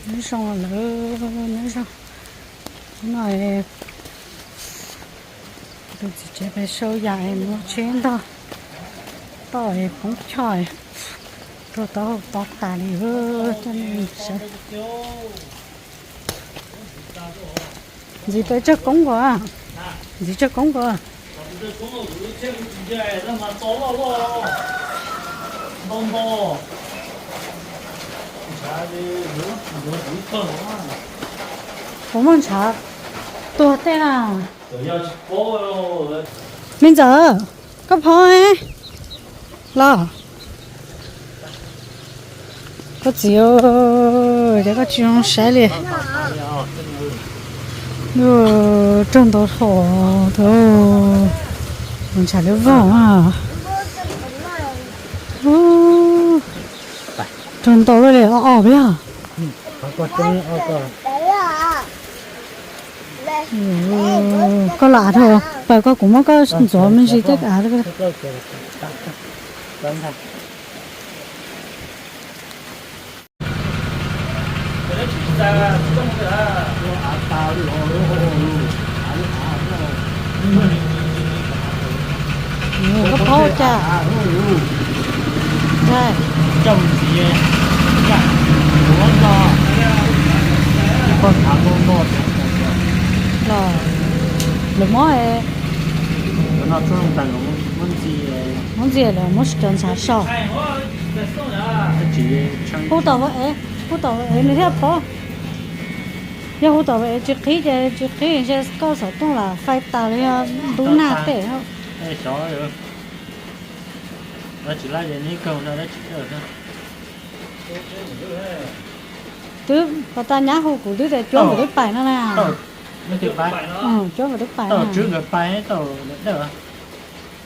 Nyob zoo lawm, nyob zoo. Hnub no tus txiv tsev pem sau yam es mus tsheb ntog toj es poob choj, tuag tau to tas li. Coj nej saib. Ntxiv pem tsawg koob nkaus, ntxiv tsawg koob nkaus. Puas muaj ntshav tuag tej na? Me ntxawm, koj phob los? Koj txiv, ces koj tsis zoo saib li. Raug ntau hlo, tus ntshav lub vog. Raug ntau li, o o peb. Koj los av dhau, pab koj, kuv muab koj ntxuav me ntsis tej av. Koj phob cas? Los lawv muab, muab ntxias lawm, muab tsis cov ntshav so. Hu tom, hu tom ev nws thiaj phob. Yog hu tom ev tsis qhib ces tsis qhib, ntshe koj xov tooj lam fais tas los yog ntub nag tej. Twb pas tas nyab hu kuv twb tias cuab nkawd twb pais no na. Cuab nkawd twb pais, Tswb nkawd pais,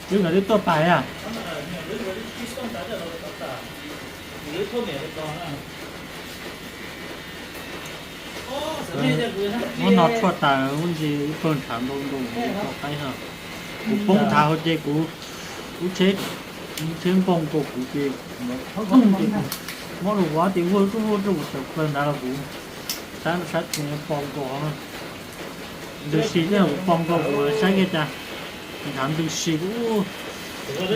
Tswb nkawd twb tuaj pais a. Muab no tshuaj tas, muab ntsis ib pawg ntshav ntau ntau rau qaib. Kuv poob ntshav hauv ces kuv, kuv tsheb, tsheb npoo nkaus kuv ces, ces muab lus vov ces vuag rub vuag rub kuv tawm plaws ntawd los kuv saib, saib tsis pom nkaus. Ntws si thiab kuv pom nkaus kuv saib kiag cas ntshav ntws si kuv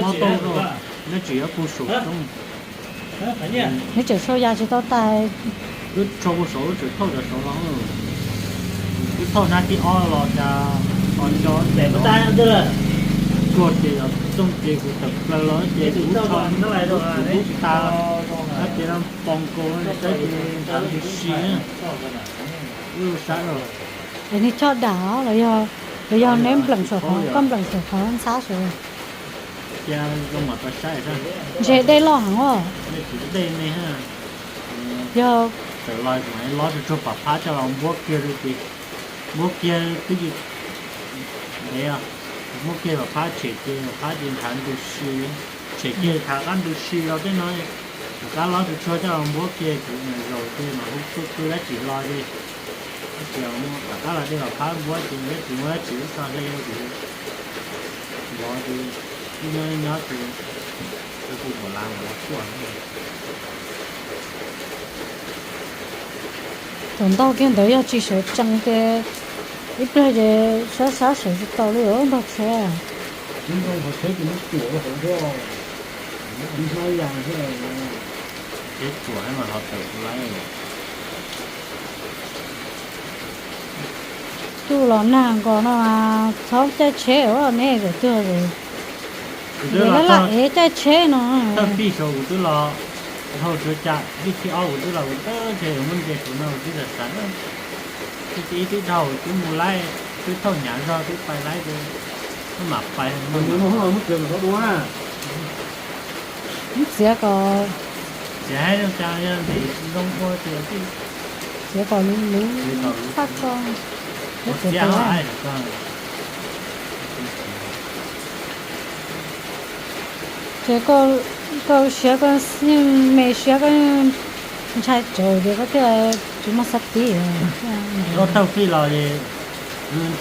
mob tau rau, neb tseem yuav pug saum roob. Neb tseem sau yas tsis tau tas. Wb tshau pug saum, wb tseem thauj cov saud los. Wb thauj hnab thib ob los cas ho nco tes tuag ces yog txooj ces kuv tawm plaws los ces kuv tshau, kuv tub tas, tab ces no pom nkaus saib ces ntshav ntws si. Wb saib los. Es nws choj dam los yog, los yog neb npleem saum qhov, koj npleem saum qhov ntxhab saud. Cia zoo mam tau saib. Ntshe dej loj heev os. Dej me, yog tawm los mas lob tsuag tsuag pam phab coj los npuab kiag li ces, npuab kiag twb tsis ntev, npuab kiag pam phab tshem ces pam phab ces ntshav ntws si, tshem kiag rov qab ntws si rau tej no, rov qab lob tsuag tsuag coj los npuab kiag kuv mam zaum ces mam hu pw pw dab tsi los ces, dab tsi rov qab los dej pam phab npuab ces dab tsi muaj dab tsi ib txog hle ces vov ces ib nyob ib nyob ces kuv mam la los tuaj. Thaum ntaug kiag ntawd yog tsis sawv tsees ces ib pliag ces sab sab sawv tsis tau li os, ntaug tsheb. Tuaj los nag nkaus no mas txhob caij tsheb os, neb tseem tuag es laj laj ev caij tsheb no. Thawj fij saud kuv twb los, dhau tsuav cas fij thib ob kuv twb los, kuv twb ntshe yuav muaj nce saud no kuv twb xav xav. Fij thib ib twb dhau twb mus laib, twb thauj hnyav zog twb pais laib ces mam pais. Txiav kom, txiav haib zoo cas yog ntim zoo ua ces txiav kom luv luv, faj ko, txiav tau. Ces koj siab koj me siab koj ntshai tsawv ces koj thiaj tsis muaj xab tib. Koj thawj fij los es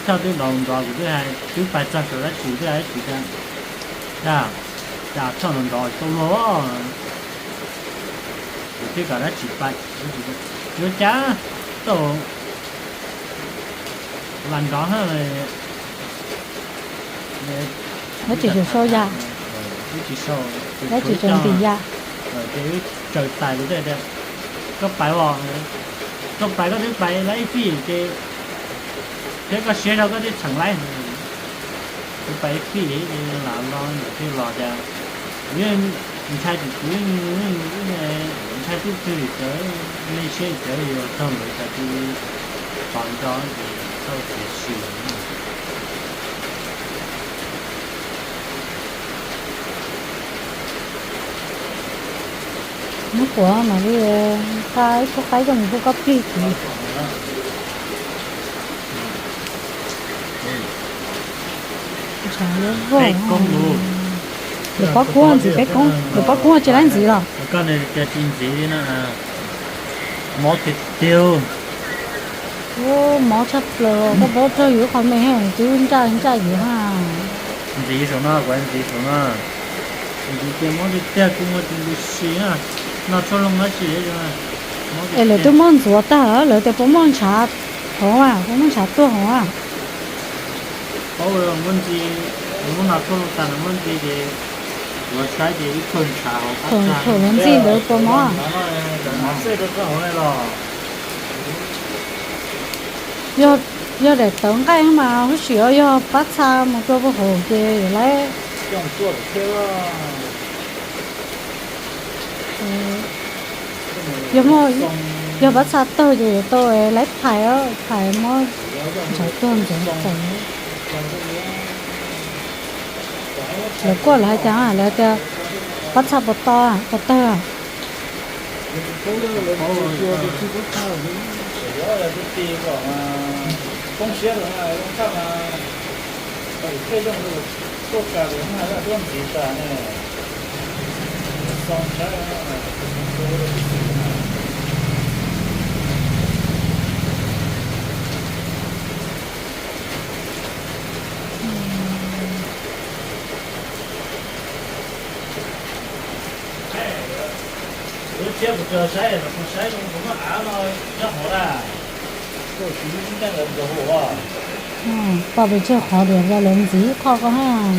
thawj twb nrov nrov kuv twb hais twb pais txog saum dab tsi twb hais dab tsi tias, cas thawj nrov nrov tau luag, kuv thiaj kom dab tsi pais, dab tsi tias Yuav cas tau las nrov hab. Nyob tsis tshua sau yam, wb tsis sau, nyob tsis tshua ntim yam. Ces wb tsaws tais lus tias, koj pais os, koj pais koj twb pais laib ib fij ces thiab koj siab zog koj twb txheem laib. Kuv pais ib fij ces lam los, thiaj los tias, ntshai tus twg, ntshai twb twg li cawv, nej siab li cawv yog txog ntawd cas tsis tos nco ces txhob txiav sim. Muab kuav mam li nqa ib khub qaib coj mus hu koj plig kiv. Ntshav liab vog. Lwm pob kub ntxiv peb koob, lwm pob kub tsis laib ntxiv los? Koj nws tias tsis ntxiv li na. Mob tiag tiag. Mob tshaj plaws, koj paub rau yus qhov me twb ntsaj ntsaj yus na. Ntxiv saum no, kuv ntxiv saum no. Ntxiv ces mob tiag tiag, kuv muaj tus ntws si na. No txhua loo dab tsi. Es lawv twb muab ntxuav tag, lawv tias puas muaj ntshav hauv, puas muaj ntshav tuag hauv. Paub muab ntxiv, muab no txhua loo tas muab ntxiv ces kuv saib ces ib tug ntshav hauv. Thaum lawv ntxiv ntawd puas mob? Yog daim tawv nqaij mas huv si, yog pab txha mus rau puag hauv ces laib. Yog pab txha tawg ces yuav tau laib phais, phais muab ntshav tuag ntxuav tawv. Lawv kuaj lawv hais cas, lawv tias pab txha puas to, puas tawg? Pom pes tsawg qhov tias lawv ntxiv ib qho ko hab.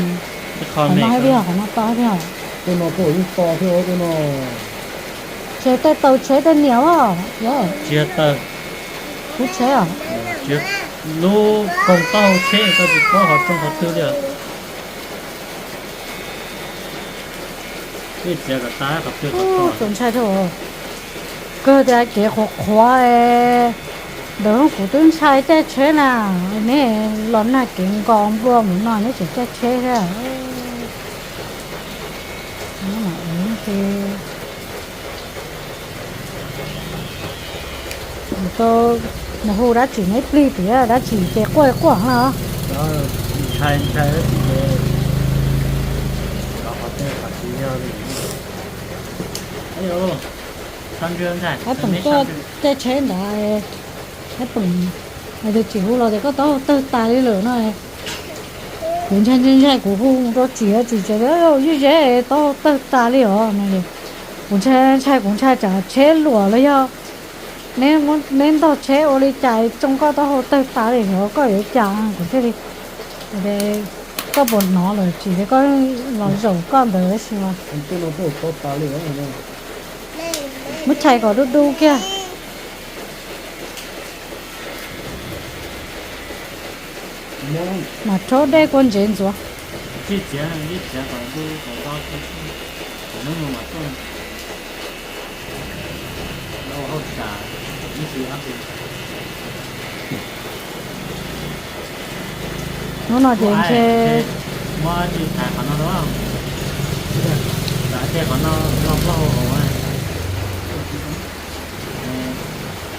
Qhov no hab tiag, qhov no to hab tiag. Tej no kuj yeej to thiab tej no. Tsheb tej taug tsheb tej niam os. Tsis yog taug, lub tsheb os. Lub koog taub hau tsheb koj tsis paub qhov tsoo qhov twg li. Txiav kom tas qhov twg qhov to. Tus ntshai dhau. Kawg tias kev qhuav qhuav ntawd kuv twb ntshai caij tsheb na. Nej los nag kev nkaus nplua mus no neb tseem caij tsheb thiab. Tau mus hu dab tsi neb plig tias dab tsi ces quaj quaj los. Ntshai ntshai dab tsi ces los qhov tej qhov tsis yog li. Hab peem tuaj caij tsheb ntawd, hab peem hais tias tsim hu los tias koj taub hau tawg tas li lawm no. Kuv ntshai ntshai ntshai kuv hu mus rau tsim, tsim tias yij zeb taub hau tawg tas li os no. Kuv ntshai ntshai kuv ntshai tsam tsheb luam los yog neb ntog tsheb ua li cas tsoo koj taub hau tawg tas li os, koj yuav cas kuv thiaj li. Koj puas hnov lawm tsis tias koj los zaum koj ntawd tab sis mas muab chais kom dub dub kiag. Mas rhaub dej kua ntsev ntxuav. Hnub no ces ntshe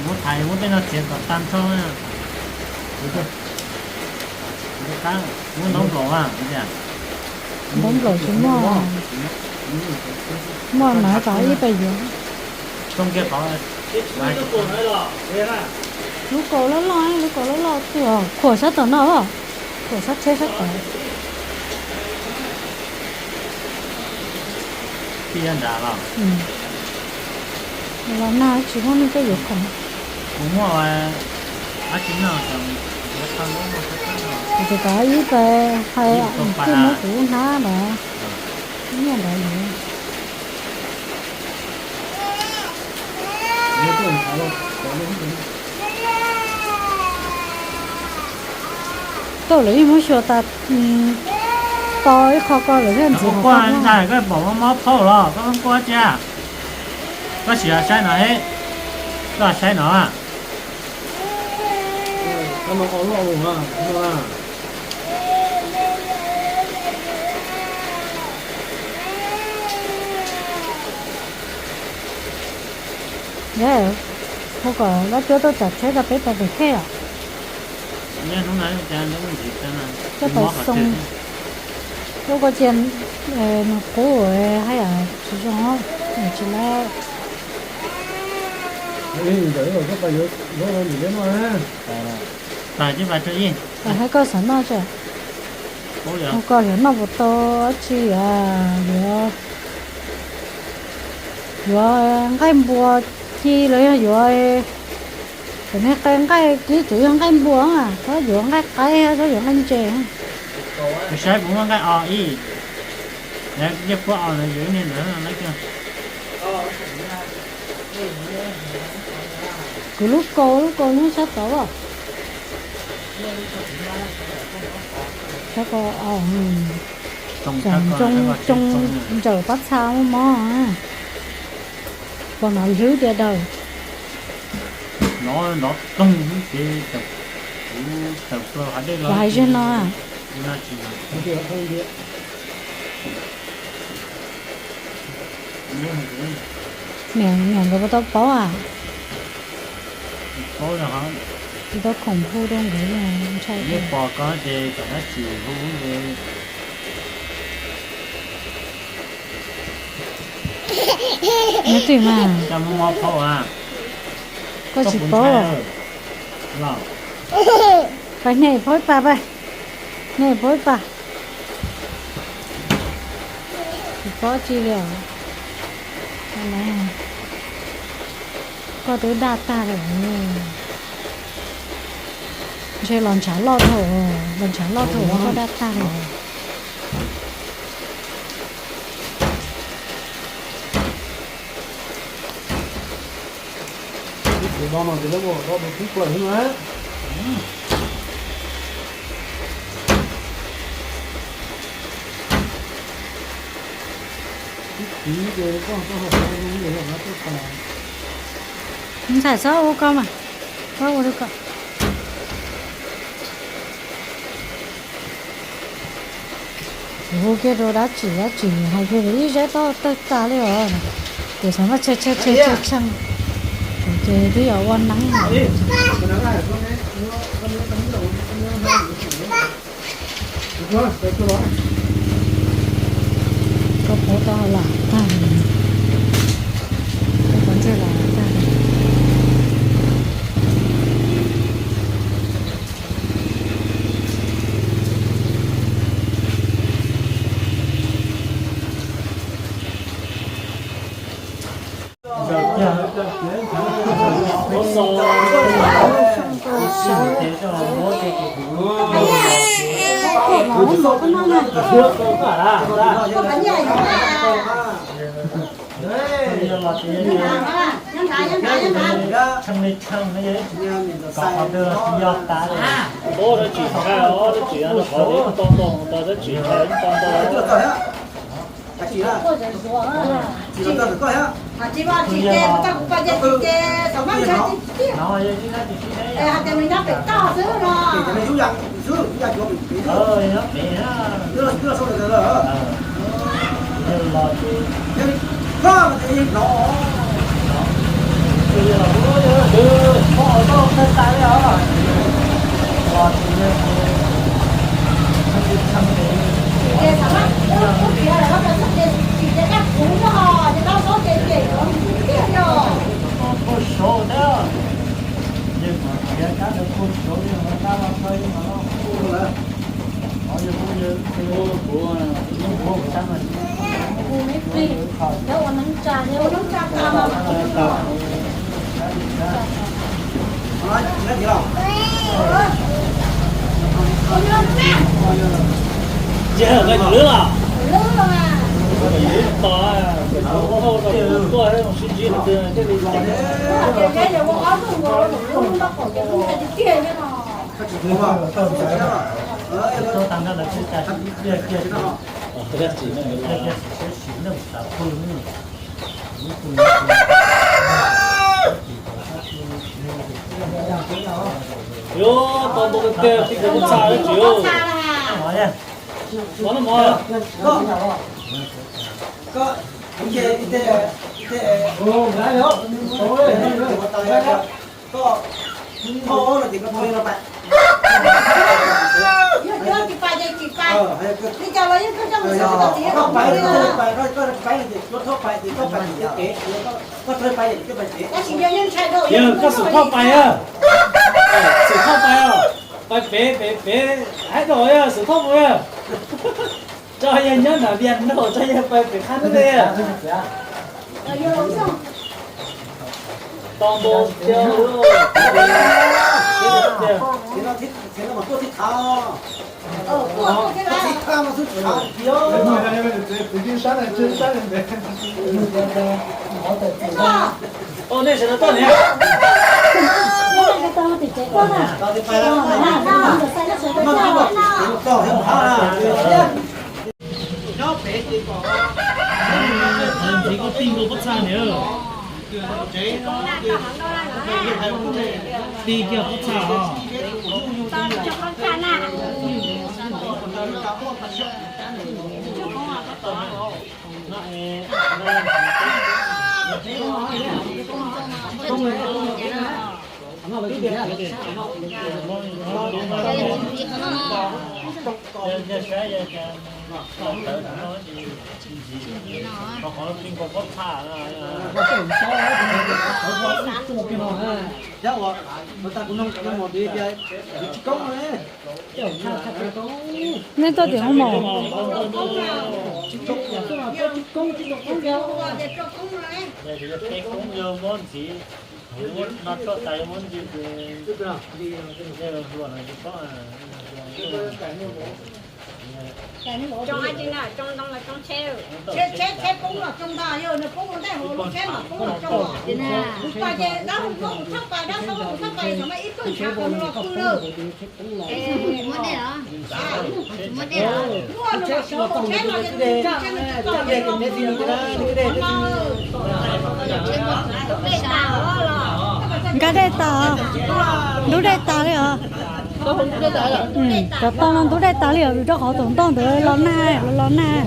muab thaiv muab tej no txiav kom tag nrho. Muab ntaub nplaum, ntaub nplaum tsis muaj, muaj mas kom ib pab yuav. Lub kaus loj loj, lub kaus loj loj twg, khuam sab tom no, khuam sab tsheb sab tod. Los nag tsis muaj neeg tuaj yuav khoom. Kuv muaj dab tsi no, kuv tus kav ib pas hais, kuv muab kuv hnab ntawd, nyiaj ntawd yuav. Tuaj lawv yeej muab xyuas tas, to ib qho ko lawm thiaj ntxiv. Koj pom mob mob phauj los koj muab kuaj cia. Koj sim saib no he, koj saib no. Hu kom dab cuab tuaj tsom tsheb rau peb tau pem khej os. Coj tau xoo, lub koj cia nws qub haj yam tsis zoo, tsis lab. Hais koj xav noj tsi? Hu koj yuav noj puas tau dab tsi, yuav, yuav nqaij npua ci los yog yuav, cov niag nqaij, ib txwm yog nqaij npua, txhob yuav nqaij qaib, txhob yuav nqaij ntses. Kuv saib kuv muaj nqaij os ib, yeej kuaj os ntawd yuav ib niag ntawd. Kuv lub kaus, lub kaus nyob sab tod. Sab ko, tsoo ntsawm pab txha muaj mob. Pom no hlwb tiag daws. Kuv hais zej no. Niam, niam nkawd puas tau paub a? Tsis tau khoom hu rau nkawd ntshai. Nyob twg mas? Koj tsis paub. Pais nej phob ib pas, pais nej phob ib pas. Tsis paub tsi li os. Koj twb daj tag lawm. Ntshe los ntshav loj dhau, los ntshav loj dhau koj daj tag lawm. Ntxhais txhob ua koj mas, txhob ua rau koj. Kuv hu kiag rau dab tsi dab tsi hais kiag li ib zeb toj tawg tas li os. Ces xav mas tsheej tsheej tsheej tsheej, ces twb yog ua neeb. Koj pov tau lam tag, koj pov ntsej lam tag. Ces hawm nqaij lwm los? Tos, tuaj sib ntsib thiaj li. Yuav tau ntu kawg kawg, tij kawg pob txha dab tsi os. Mov no mov. Yog koj xum thauj pais os, xum thauj pais os, pais pem pem pem haib rau yog xum thauj mus yog. Tso yawg nyob nram Vias Nraug, tso yawg pais pem qab ntej. Tau ntu thiab. Ua nej sawv daws tuaj niam. Ntxiv koj tij nkaus pob txha niam. Tij kiag pob txha os. Nej tuaj tim hoob mos. Tsheb, tsheb poob los tsoo ntag, yog nws poob ua ntej hauv lub tsheb mas poob los tsoo. Kuv pais ces dab hu muab kuv txhaj pais, dab txhaj muab kuv txhaj pais, thaum no ib tug ntshav qhov nws los pw lawm. Muab dej los? Muab dej los? Nkag dej tas, ntub dej tas li os. Cov tau no ntub dej tas li os, vim rau qhov thaum ntoj ntawd los nag, los nag.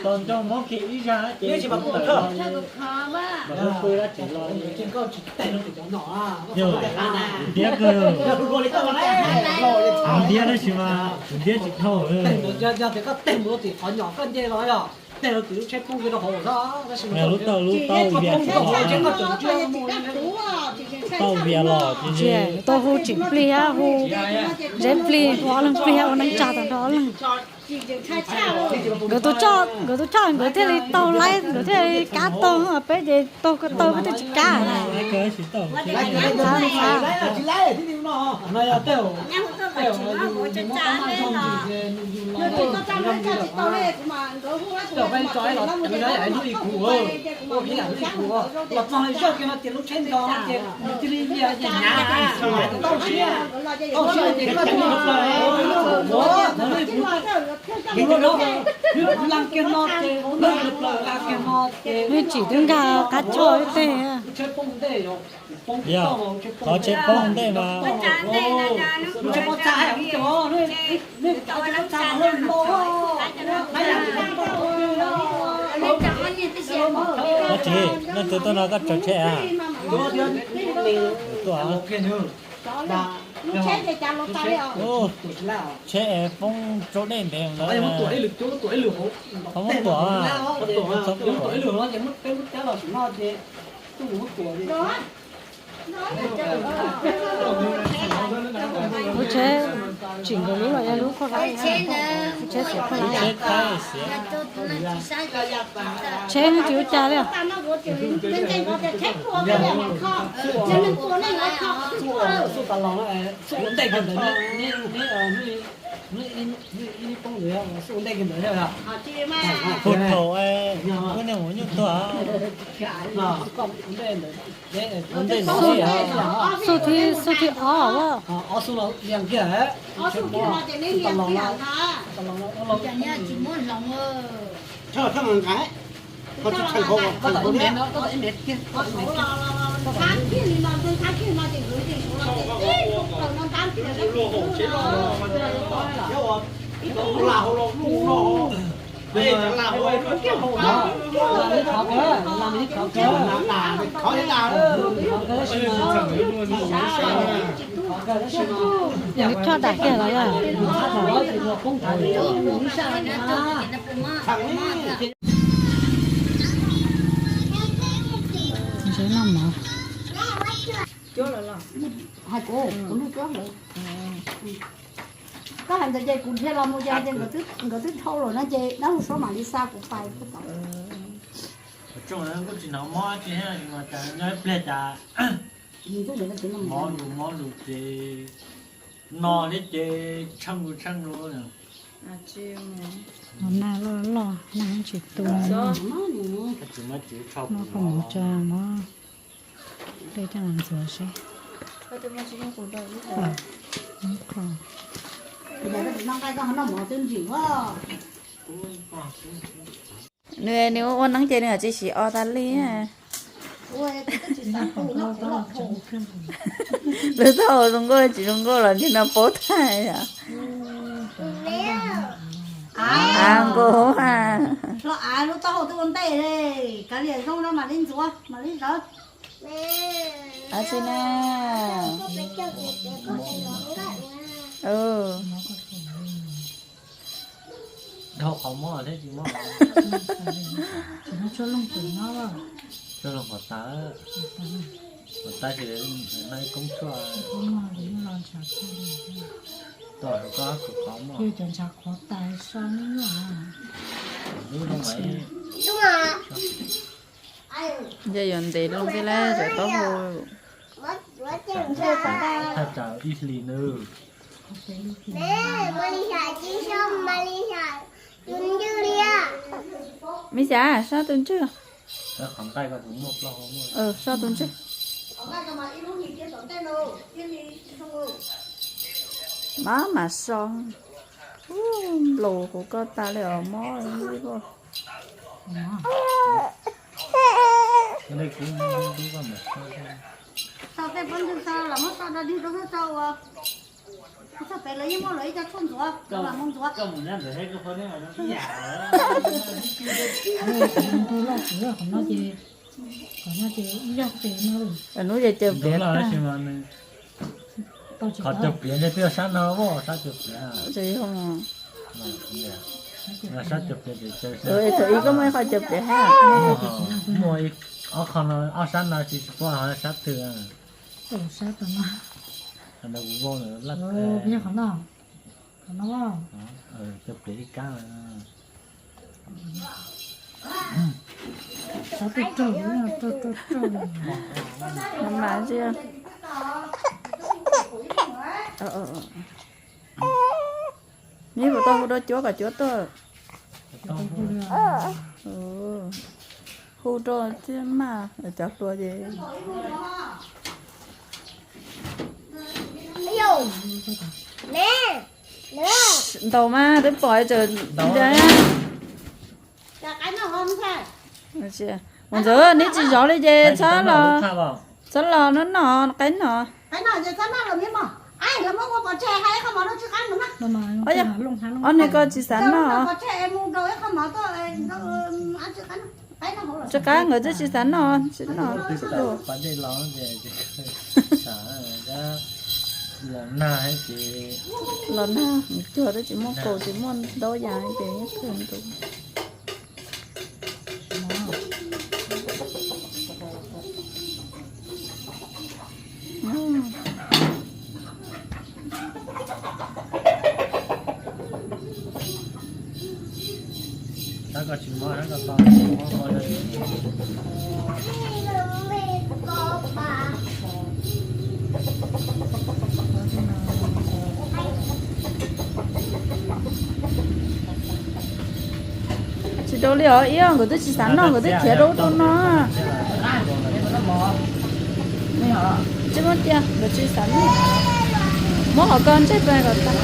Tos nco mob kiag ib zag ces mam li pw dab tsi los. Yog, kuv ntiab kawg. Kuv ntiab tab sis mas kuv ntiab tsis dhau. Lub taub lub taub vias los, taub vias los ces hu tsis plig thiab, hu zeb plig, hu ob leeg plig thiab, ua neej tsa tag nrho ob leeg. Nkawd tus choj, nkawd tus choj nkawd thiaj li tau laib, nkawd thiaj li kav tau, peb ces tau ko taw peb twb tsis kav. Nws tsim twb nkag qab choj ib teg. Yog, qhov tsheb poob ntej mas. Dab tsi, leej twg tuaj no koj tsaws tsheb a? Tuaj. Tsheb es poob rau dej ntev lawm. Ho muab tuam. Lub tsheb tsim nkaus lub los yog lub koj hlab, lub tsheb xiav koj hlab. Tsheb no tsis ua cas li. Puag thaum wb niag mus nyuj tuag, ua ntej no, xub thib, xub thib ob. Choj dam kiag los yog? Ntshe noj mov. Koj hais ntawd ces kuv dhia los mus ces nkawd twb dhau lawm no ces dab laug Suab mam li xa kuv pais. Tsis hnov mob tsis, nyob ib pliag cas mob lus mob lus ces no thiab ces tsheej lus tsheej lus. Nag loj loj, nag tsis tu, muab qhov muv tso, muab dej coj los ntxuav seb. Nws, nws ua neeb ces nws tsis siv os tas li. Lub taub hau zoo nkauj tsis zoo nkauj los ntawm no paub tag. Av nkaus a. Hlo av lub taub hau twb ua ntej li, kav liam zoo no mam li ntxuav mam li zawv. Av tsis na. Dhau qhov mob thiab tsis mob. Tsuag loog qhov tas, qhov tas ces noj ib koob tshuaj. Tom koj qhov mob. Cov ntshav qhuav tas so nyuaj. Ntshe yuav ntev loo thiab lawm cov taub hau. Thaj tsam ib hlis nws. Me xyav, sab tus ntswg. Sab tus ntswg. Maj mam so. Nplaum hauv koj tas li os mob. Tej pob ntseg so los muab so dog dig rau hauv tso ua. Txog pem lawv yeej muaj lawv ib co tshuaj ntxuav, lawv mam mus ntxuav. Hnub ces caws pliav tag. Qhov caws pliav ne twb yog sab no, sab caws pliav. Thaum ib koj muaj ib qho caws pliav thiab. Muaj ob qho no, ob sab no tsis paub ho sab twg. Sab no. Qhov no, qhov no. Caws pliav ib kab. Sab twg raug, raug raug raug. Mas mas ntsia. Neb puas tau hu rau Cuab kom Cuab tuaj? Hu rau thiab mas cov hluas ces. Ntaus mas twb pom tawm. Mus ntxawm, neb tsis zov li ces txhob los, txhob los no no, qaib no. Ob niag koj tsis xav noj. Tsis qab, nkawd twb tsis xav noj, tsis noj. Los nag cuag twb tsis muaj kaus tsis muaj ntaub yas ces yeej kawg nkaus. Tsis rau li os, ib nkawd twb tsis xav noj, nkawd twb khiav rau ub rau no. Tsis muaj tiag, nkawd tsis xav noj. Muab qhov ko ntseg pes kom tag.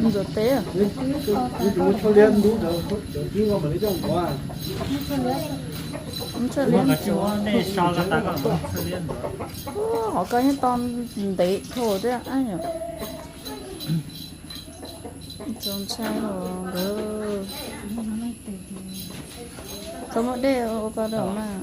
Ntxuav teb. Qhov ko yeej tau ntev dhau thiab. Txaus ntshai os nkawd. Txhob muab dej ua ko rau mas.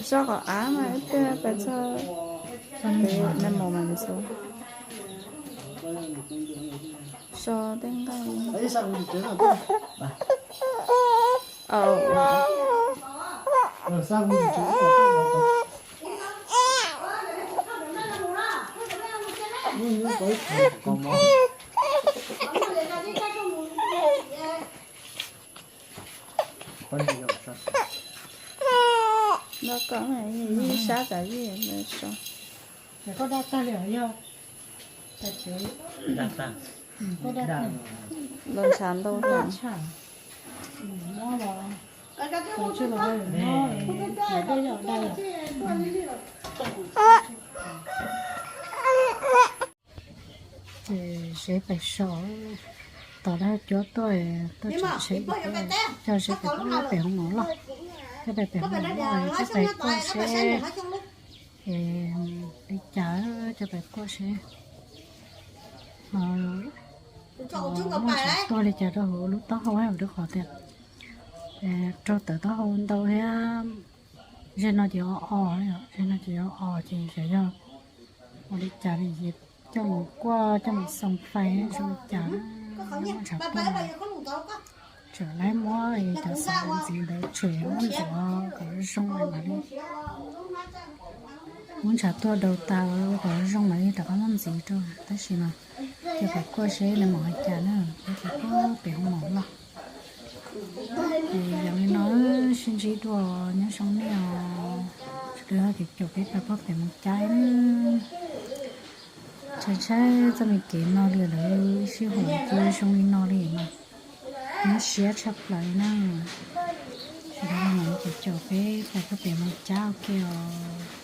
Sob qhov av mas ib pliag pais txog pem nais maum mas ntxuav. So tej nqaij. Noj kom ib sab tas vij so. Los ntshav ntau. Ces seb pais so, tos dab cuab tuaj, tuaj tsev, coj seb pem hoob mov loj, coj pem hoob mov loj, coj pais kuaj seb li cas, coj pais kuaj seb. Tuaj li cas rau hauv lub taub hau, rau qhov tias raug tawm taub hau ntau thiab. Ze no ces o o, ze no ces o o ces xyov yog ua li cas li ces coj mus kuaj coj mus xoo fais zoo li cas. Muab ntshav tuaj, tseem laib muab cov xav ntxiv ntawd tshem muab ntxuav kom zoo mam li. Muab ntshav tuaj daus tas kom zoo mam li rov qab muab ntxiv rau, tab sis mas coj pais kuaj seb nws mus li cas na, peb pais kuaj pem hoob mov loj. Ces yog li no, sib ntsib dua, nyob zoo nej os. Sawv daws ho caum peb pais kuaj pem Moos Caib na. Ntshai ntshai txoj me kev no li lawm, sib haum cia zoo li no li mas nyuaj siab tshaj plaws li na. Sawv daws ho caum caum peb pais kuaj pem Moos Caib ua ke os.